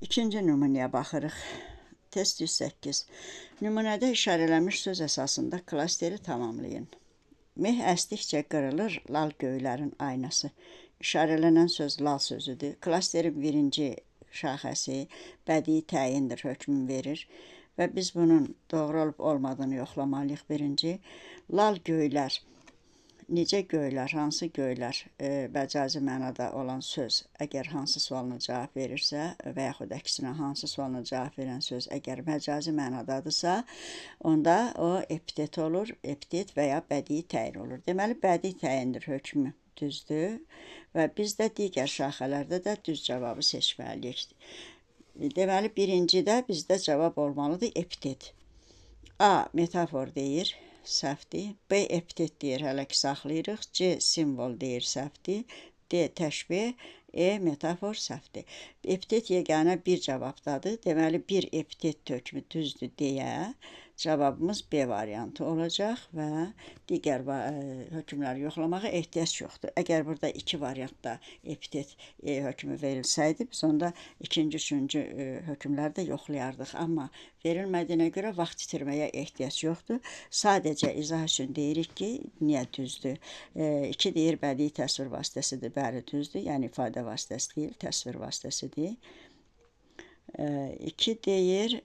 İkinci nümunəyə baxırıq. Test 108. Nümunədə işarələnmiş söz əsasında klasteri tamamlayın. Meh əsdikcə qırılır lal göylərin aynası. İşarələnən söz lal sözüdür. Klasterin birinci şaxəsi bədii təyindir, hökmü verir və biz bunun doğru olub olmadığını yoxlamalıyıq birinci. Lal göylər, necə göylər, hansı göylər, məcazi mənada olan söz əgər hansı sualına cavab verirsə və yaxud əksinə hansı sualına cavab verən söz əgər məcazi mənadadırsa, onda o epitet olur, epitet və ya bədii təyin olur. Deməli, bədii təyindir hökmü düzdür və biz də digər şaxələrdə də düz cavabı seçməliyik. Deməli, birincidə bizdə cavab olmalıdır epitet. A. Metafor deyir, səhvdir. B. Epitet deyir, hələ ki saxlayırıq. C. Simvol deyir, səhvdir. D. Təşbih. E. Metafor, səhvdir. Epitet yeganə bir cavabdadır. Deməli, bir epitet hökmü düzdür deyə cavabımız B variantı olacaq və digər hökmləri yoxlamağa ehtiyac yoxdur. Əgər burada iki variantda epitet hökmü verilsəydi, biz onda ikinci, üçüncü hökmləri də yoxlayardıq. Amma verilmədiyinə görə vaxt itirməyə ehtiyac yoxdur. Sadəcə izah üçün deyirik ki, niyə düzdür? 2 deyir, bədii təsvir vasitəsidir. Bəli, düzdür. Yəni, ifadə vasitəsi deyil, təsvir vasitəsidir. 2 deyir...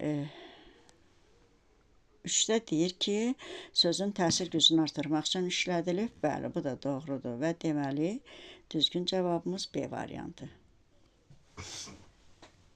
3-də deyir ki, sözün təsir gücünü artırmaq üçün işlədilib. Bəli, bu da doğrudur və deməli, düzgün cavabımız B variantı.